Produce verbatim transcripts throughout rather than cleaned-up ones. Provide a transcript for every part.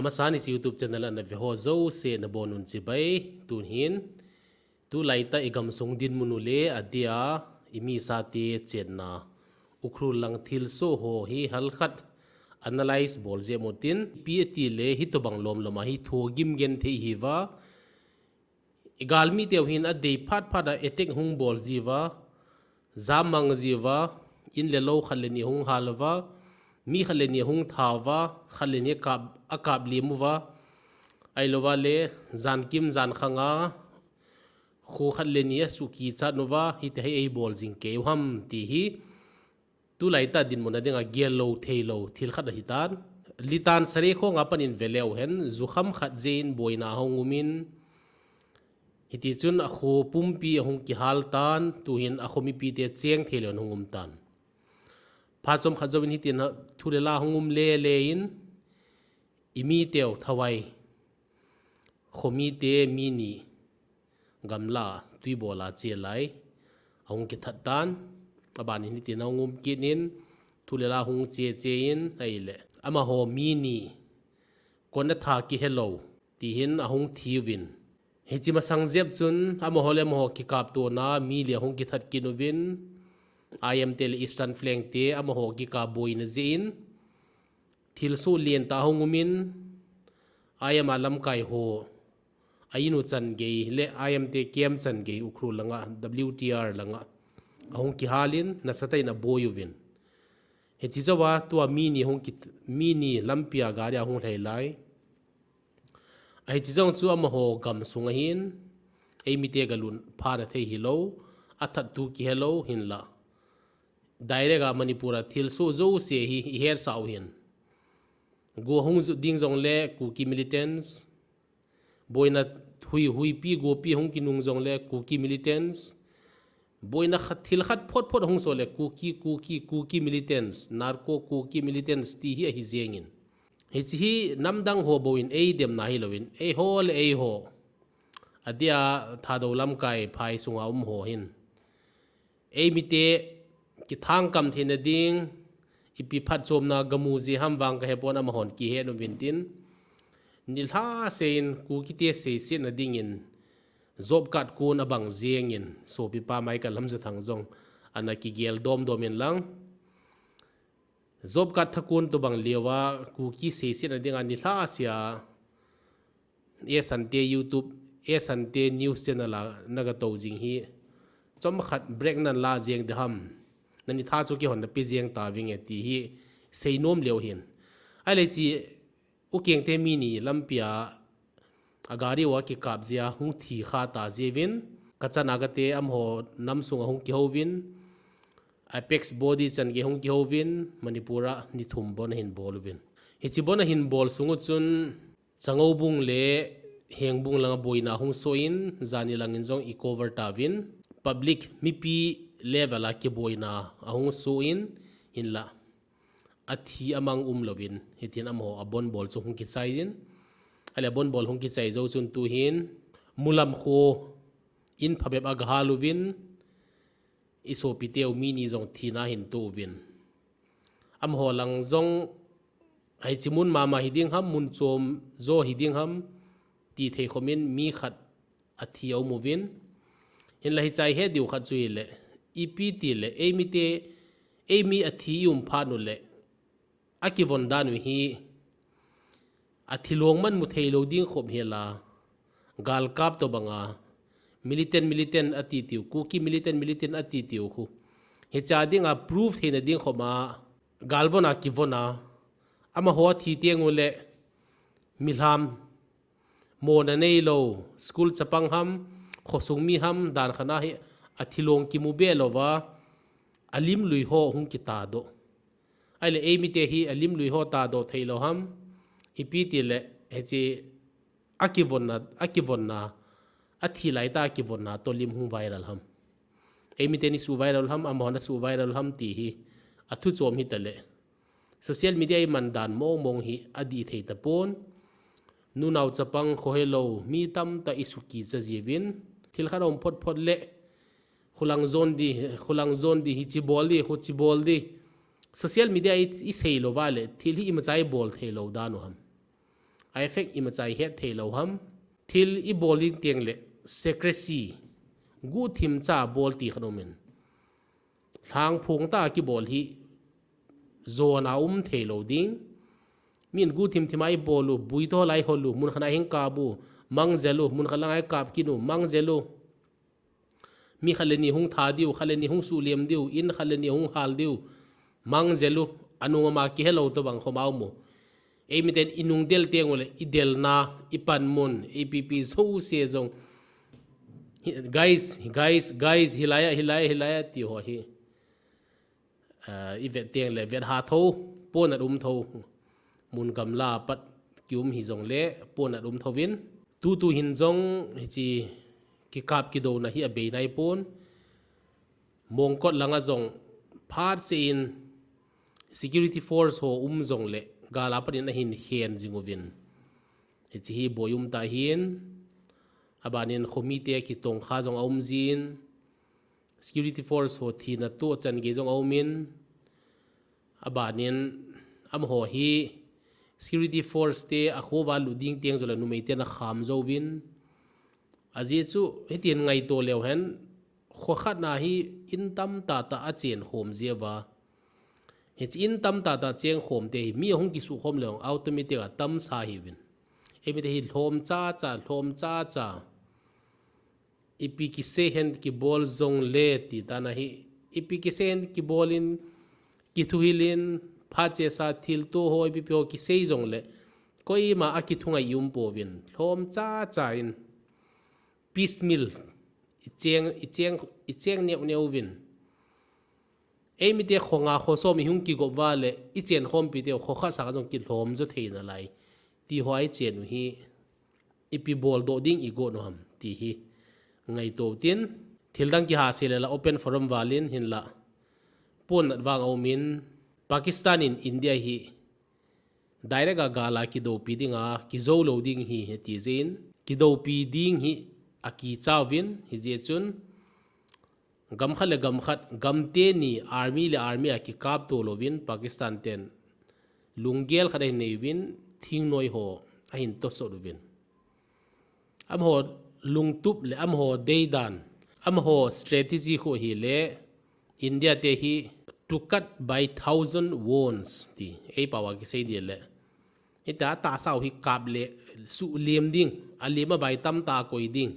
Masan hiche YouTube channel ana ve ho jouse nabonun chibai. Tun hin, tulaitah i gamsung dinmun u le adia i misate chenna Ukhrul lang thilsoh ho hi halkhat analyze bol jeng utin, ipi ati le hitobang lomlom a hi thogim genthei hiuva, i galmite u hin adei phat phat a attack hung bol jiuva, jam mang jiuva, in le lou khat le ni hung hal uva, mi khat le ni hung tha uva, khat le ni akap, akap lim uva, ahilouva le jankim jankhang a kho khat le ni asuh kichat uva, hitia hi eibol jing kei u ham ti hi tulaitah dinmun a dinga gel lou thei lou thil khat ahitan. Litan Sareikhong a pat in ve leu hen, jukham khat jeh in boina ahung um in, hitichun akho pumpi ahung kihal tan, tuhin akho mipite cheng thei lou in hung um tan. Phat chomkhat jouvin hitin thu le la hung um le le in, i miteu Thawai kho mite mi ni gamla a twi bol a che lai ahung kithat tan. Aban in hitin ahung um kit in, thu le la hung che che in, ahile amaho mi ni kon atha kihe lou, tihin ahung thi uvin. Hiche masang jep chun amaho le amaho kikaptona mi li ahung kithat kit uvin, I M te le Eastern Flank te amaho kikap boina jeh in, thilsoh lentah ahung um in, I M a lamkai ho, a in u chan gei le I M te camp chan gei Ukhrul langa, W T R langa ahung kihal in, nasatah in aboi uvin. Hiche jouva tua mi ni hung ki, mi ni lampia gari a hung lhai lai. Ahiche jong chu amaho gamsung ahin, eimite galun phana thei hilou, athattu kihe lou hinla, direct a Manipur a thilsoh jouse hi i hetsah u hin, go hung jot ding jongle Kuki militants, boina hui, huipi gopi hung kinung jongle Kuki militants, boina khat, thil khat phot phot ahung soh le Kuki, Kuki, Kuki militants, narco Kuki militants ti hi ahi jeng in. Hiche hi namdang ho bou in eidemna hilouvin, eiho le eiho, adia Thadou lamkai phai sunga um ho hin, eimite kithangkam theina ding ipi phatchomna gamu ji ham vang kahepon, amahon kihe uvin tin, nilhah seh in Kukite seisetna dingin job card kon abang jeng in, sopipa Michael Lamjathang jong ana kigel domdom in lang, job card thakon tobang leuva Kuki seisetna dinga nilhah sea Esante YouTube, Esante news channel a nagatou jing hi, chomkhat break nan la jeng ding ham, nani tha chu keihon nape jeng tauvinge ti hi seinom leu hin. Ahile hiche ukengte mi ni lampia agari uva kikap jeh a hung thi kha ta jeh uvin, kachana kate amaho namsunga hung kihouvin, apex body chan gei hung kihouvin, Manipur a ni thum bon ahin bol uvin. Hiche bon ahin bol sung u chun Changoubung le Hengbung langa boina hung soh in, jani langin jong i cover tauvin, public mipi level a kiboina ahung soh in, hinla athi amang umlouvin, hitin amaho abonbol chu hung kichai in, ahile abonbol hung kichai jou chun tuhin Mulam kho in phabep agahal uvin, i sopiteu mi ni jong thina ahin to uvin. Amaho lang jong hiche mun mama hiding ham, mun chom jo hiding ham, tithei khomin mi khat athi aum uvin. Hinla hichea ihet diu khat chu hile, ipi tile, eimite, eimi athi i um phat ule, akivon dan u hi, athilong man mu theilou ding khop hela, galkap tobanga militant, militant ati tiu, Kuki militant, militant ati tiu khu, hichea dinga proof theina ding khop a, galvon a kivon a, amaho athi teng ule, milham, mona neilou, school chapang ham, khosung mi ham, dan khat a hi athilong kimu be louva, alimlui ho hung kitadoh. Ahile eimite hi alimlui ho tadoh theilou ham, ipi tile, hiche akivonna, akivonna, athi laitah a kivonna toh lim hung viral ham, eimiten isuh viral ham, amahon asuh viral ham ti hi athu chom hitale, social media iman dan mong mong hi adih thei tapon. Nunao chapang khohelou mi tamtah isuh kicha jiuvin, thil khat aum phot phot le, khulang jon di, khulang jon di, hiche bol di, khuche bol di, social media i, isei louva le thil hi imacha ibol theilou dan u ham. A effect imacha ihet thei lou ham. Thil ibol ding teng le secrecy, guhthim cha bol ti khat um in. Lhangphong ta kibol hi jona um thei lou ding. Min guhthim thim a ibol u, bui to lai hol u, mun khat a hing kap u, mang jel u, mun khat lang a ikap kin u, mang jel u. Mi khat le ni hung tha diu, khat le ni hung suhliam diu, in khat le ni hung hal diu, mang jel u, anung ama kihe lou tobang khom a um u. Eimiten inung del teng u le, idelna, ipanmun, ipi pi jouse jong. Hi-, guys, guys, guys, hilai a, hilai a, hilai a, ti ho hi. Ah, ivet teng le vet ha tho, ponat um tho. Mun gamla pat kium hi jong le, ponat um tho vin. Tutu hin jong hichi kikap kidouna hi abei nai pon. Mongkot langa jong phat se in security force ho um jong le, gal a pat in ahin hen jing uvin. Hichi hi boi um ta hin, abanin khomite kitongkha jong a um jin, security force ho thina toh chan gei jong a um in, abanin amaho hi security force te a kho va lut ding teng jong le numei ten akham jou vin. Ajeh chu hitin ngaito leu hen, kho khat na hi in tamtah tah a chen khom jia va. Hichi in tamtah tah cheng khom te hi mi ahung kisuh khom leu automatic a tamsa hi vin. Eimite hi lhom cha cha, lhom cha cha. Ipi kisei hen kibol jong le ti tana hi. Ipi kisei hen kibol in, kithuhil in, phat chesa thil to ho, ipi pi ho kisei jong le, koima a kithungai i um pouvin. Lhom cha cha in, piecemeal, i cheng, i cheng, i cheng neu neu vin. Eimite kho nga kho som i hung kigop va le, i chen khompi te kho khat sang jong kilhom jo thei nalai. Ti ho a i chen u hi, ipi bol doh ding i gon u ham, ti hi ngaito tin, thil dang kiha se le la open forum valin hin la. Ponat vang a um in, Pakistan in India hi direct a gal a kidoupi ding a, kijou lou ding hi, hiti jeh in, kidoupi ding hi akicha uvin, hijeh chun, gam khat le gam khat, gam teni army le army a kikap to louvin, Pakistan ten lunggel khat ahin nei uvin, thingnoi ho ahin tosot uvin. Amaho lungtup le amaho deidan, amaho strategy khu hi le, India te hi to cut by thousand wounds ti, ei pao a kisei di le. Hita tahsa u hi kap le suhliam ding, aliam a bai tamtah koi ding.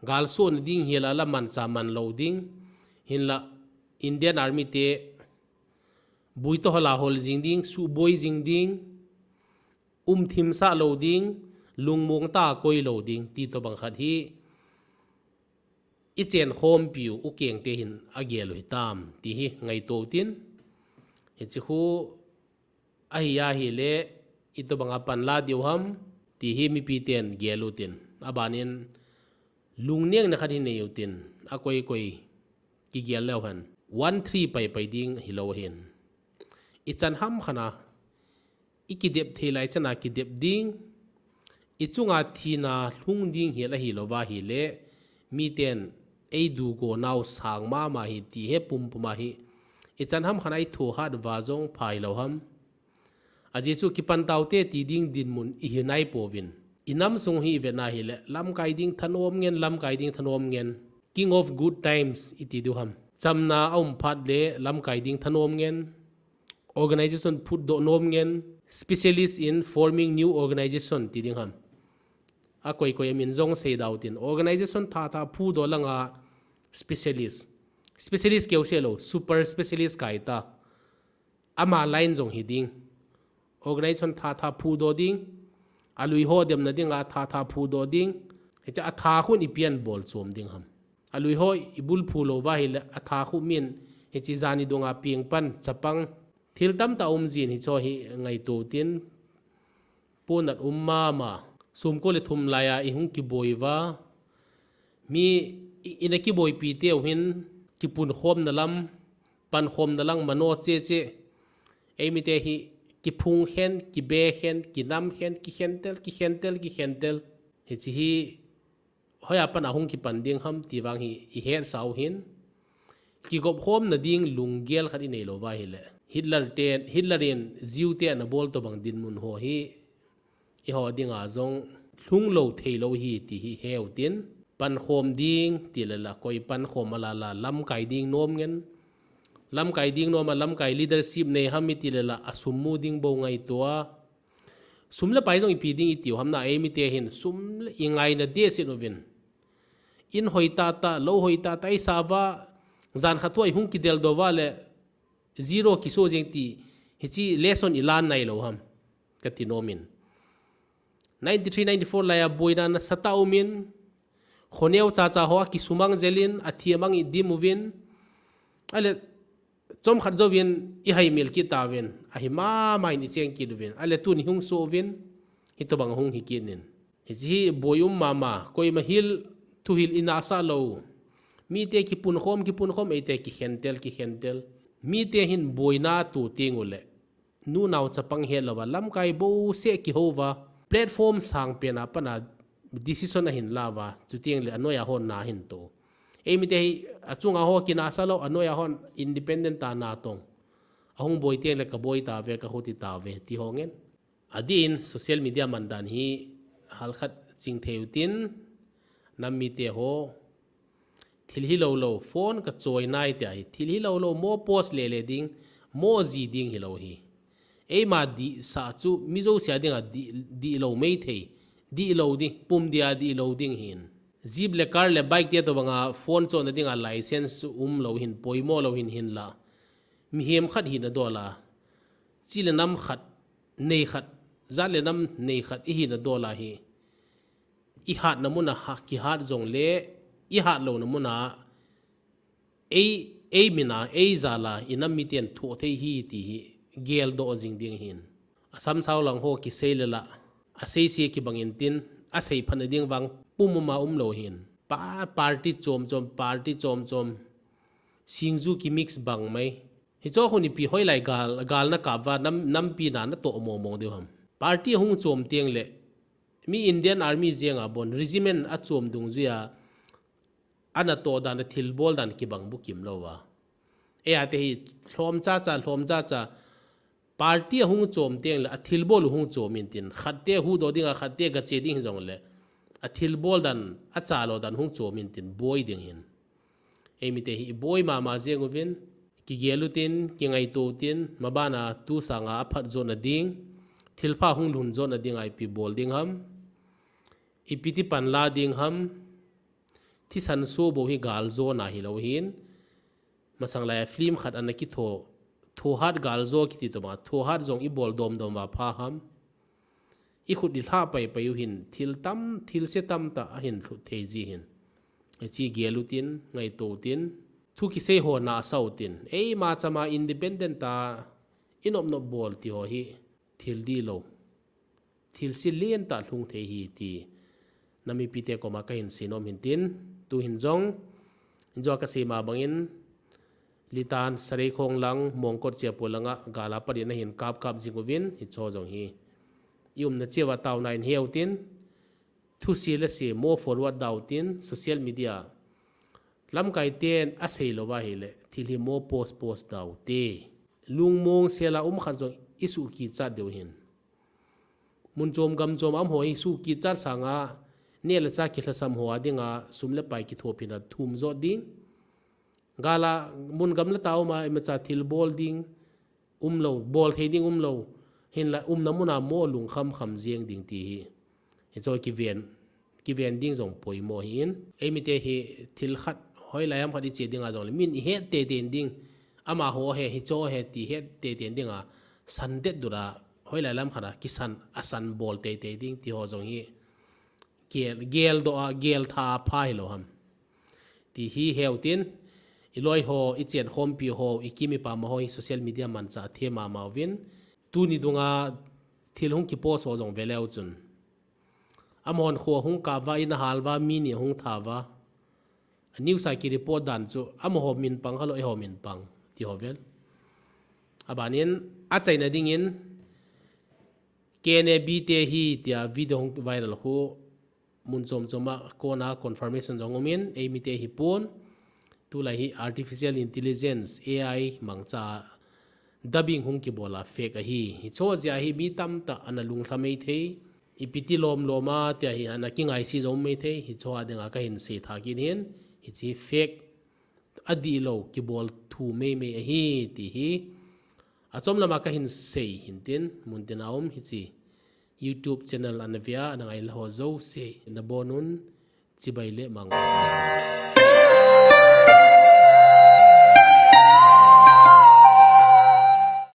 Gal suhna ding hi la la mansa man lou ding. Hin la Indian Army te bui to hola hol jing ding, suhboi jing ding, umthim sah lou ding, lungmong tah koi lou ding, ti tobang khat hi i chen khompi u, u keng te hin agel u hitam, ti hi ngaito tin. Hichi khu ahi a hi le, i tobang a pan la diu ham, ti hi mipi ten gel u tin. Abanin, lungneng na khat hi nei u tin, akoi koi kigel leu hen. One three pai pai ding hilou hin. I chan ham khat na, i kidep thei lai chan a kidep ding, i chunga thina lhung ding hi la hilou va hi le, miten ei du go nau sang mama hi ti hi pumpum a hi, i chan ham khat na i tho hat va jong pha hilou ham. Ajeh chu kipan tau te ti ding dinmun i hi nai pouvin. I nam sung hi i vet na hi le, lamkai ding thanom ngen, lamkai ding thanom ngen. King of good times i ti diu ham. Chamna a um phat le lamkai ding thanom ngen. Organization phut doh nom ngen. Specialist in forming new organization ti ding ham. Akoi koi a min jong sei dau tin. Organization tha tha phu doh langa specialist. Specialist keu se lou, super specialist kai ta. Ama line jong hi ding. Organization tha tha phu doh ding. Alui ho demna ding a tha tha phu doh ding. Hicha a tha khun i pian bol chom ding ham. Alui ho i bul phu lou va hi le a tha khu min hichi jani dung a piang pan chapang. Thil tamtah um jin hicho hi ngaito tin. Ponat um mama. Sum ko le thum lai a i hung kiboi va. Mi i, i na kiboipi teu hin kipun khomna lam, pan khomna lang mano che che. Eimite hi kiphung khen, kibe khen, kinam khen, kikhentel, kikhentel, kikhentel. Hichi hi hoiya pan a hung kipan ding ham ti vang hi i hetsau hin. Kigop khomna ding lunggel khat i nei lou va hi le. Hitler te, Hitler in Jew te ana bol tobang dinmun ho hi eiho dinga jong lhung lou thei lou hi ti hi heu tin, pankhom ding ti le la, koi pankhom a la la, lamkai ding nom ngen. Lamkai ding nom a, lamkai leadership nei ham i ti le la, a sum mu ding bou ngaito a. Sum le pai jong ipi ding i tiu ham na, ei mite hin sum le i ngaina deh set uvin. In hoi tah tah, lou hoi tah tah i sa uva, jan khat thu a i hung kidel doh uva le, zero kiso jeng ti, hichi lesson i lan nai lou ham, ka ti nom in. Ninety three, ninety four lai a boina nasa tah um in, khoneo cha cha ho a kisumang jel in, a thi a mang i dim uvin, ale, chomkhat jouvin i haimil kit tauvin, ahi mama in i cheng kit uvin, ale tuni hung so uvin, hitobang hung hi kit in. Hichi hi boi um mama, koima hil, thuhil i nasa lou. Mite kipunkhom, kipunkhom, eite kikhentel, kikhentel. Mite hin boina tu teng u le, nu nao chapang het louva, lamkai bouseh kihou uva, platform sang pen a pat a decision ahin la uva, chuteng le anoi a hon na hin to. Ei mite hi achunga ho kinasa lou, anoi a hon independent tah a na tong. Ahung boi teng le ka boi tauve, ka khuti tauve, ti ho ngen. Adih in social media man dan hi halkhat ching thei u tin, nam mite ho, thil hi lou lou, phone ka choi nai tia hi, thil hi lou lou, mo post le le ding, mo ji ding hi lou hi. Eima dihsah chu, mi jouse a dinga dih, dih lou mei thei, dih lou ding, pum dia dih lou ding hin. Jeep le car le bike te tobanga phone chohna dinga license um lou hin, poimo lou hin hin la. Mihem khat hina dol a, chi le nam khat, nei khat, jat le nam nei khat i hina dol a hi. I hatna mun a ha, kihat jong le, i hat louna mun a, ei, ei min a, ei jal a, i nam miten thoh thei hi ti hi, geldoh jing ding hin. A sam sao lang ho kisei le la, a sei se kibang in tin, a sei phat na ding vang pum um a um lou hin. Pa, party chom chom, party chom chom, singju ki mix bang mai. Hicho khun ipi hoilai gal, gal na kap uva, nam, nampi na na toh mong mong diu ham. Party hung chom teng le, mi Indian Army jeng a bon, regiment a chom dungjui a, ana toh dan, a thilbol dan kibang bukim lou a. Ei a te hi lhom cha cha, lhom cha cha, party a hung chom teng le, a thilbol u hung chom in tin, khat te huhdoh ding a, khat te gache ding hi jong le, a thilbol dan, a chalo dan hung chom in tin, boi ding hin. Ei mite hi i boi mama jeng uvin, kigel u tin, kingaito u tin, maban a tu sang a a phat jot na ding, thilpha hung lhun jot na ding a ipi bol ding ham, ipi ti pan la ding ham, thisan so bou hi gal jo na hi lou hin, masang lai a film khat ana kitho, thohat gal jo kiti tobang a, thohat jong i bol dom dom uva pha ham. I khut i lha pai pai u hin, thil tam, thil se tam tah ahin lhut thei ji hin. Hichi gel u tin, ngaito u tin, thu kisei ho nasa u tin, eima chama independent a i nop nop bol ti ho hi, thil dih lou, thil se lentah lhung thei hi ti, na mipite koma ka hin sei nom hin tin, tu hin jong, in jong ka sei ma bangin, Litan, Sareikhong lang, Mongkot Chepu langa, gal a pat in ahin kap kap jing uvin, hicho jong hi. I umna cheh uva taona in heu tin, thu se le se, mo forward dau tin, social media. Lamkai ten a sei lou va hile, thil hi mo post post dau te. Lungmong sel a um khat jong i suh kichat diu hin. Mun chom gam chom a um ho hi suh kichat sanga, neh le chah kilhasam ho a dinga, sum le pai kithopina thum jot ding. Gal a mun gam le tah a um a, imacha thil bol ding, um lou, bol thei ding um lou. Hinla umna mun a mo lungkham kham jeng ding ti hi. Hicho kiven, kiven ding jong poimo hi in. Ei mite hi thil khat hoilai ham khat i che ding a jong le, min i het teitei ding. Amaho hi, hicho hi ti het teitei ding a, san det dura, hoilai lam khat a, kisan, a san bol teitei ding ti ho jong hi. Gel, geldoh a, gel tha a pha hi lou ham. Ti hi heu tin, i loi ho, i chen khompi ho, i kim i pam ho, i social media manchah a the mama uvin. Tuni dunga thil hung kipost ho jong ve leu chun. Amahon kho hung kap va, in a hal va, mi ni hung tha va. A news a ki report dan chu, amaho min pang kha lou, eiho min pang. Ti ho vel. A ban in, a chaina ding in, K N A B te hi tia video hung viral khu, mun chom chom a kona confirmation jong um in, ei mite hi pon, tulai hi artificial intelligence, A I, mangcha dubbing hung kibol a fake ahi. Hicho jeh a hi mi tamtah ana lunglha mei thei. Ipi ti lom lom a tia hi ana kingaise jong mei thei, hicho a dinga kahin sei tha kit hin, hiche fake adih lou kibol thu mei mei ahi ti hi. Achom lama kahin sei hin tin, muntina um hiche YouTube channel ana vea, ana ngaila ho jouse, nabonun, chibai le mangpha.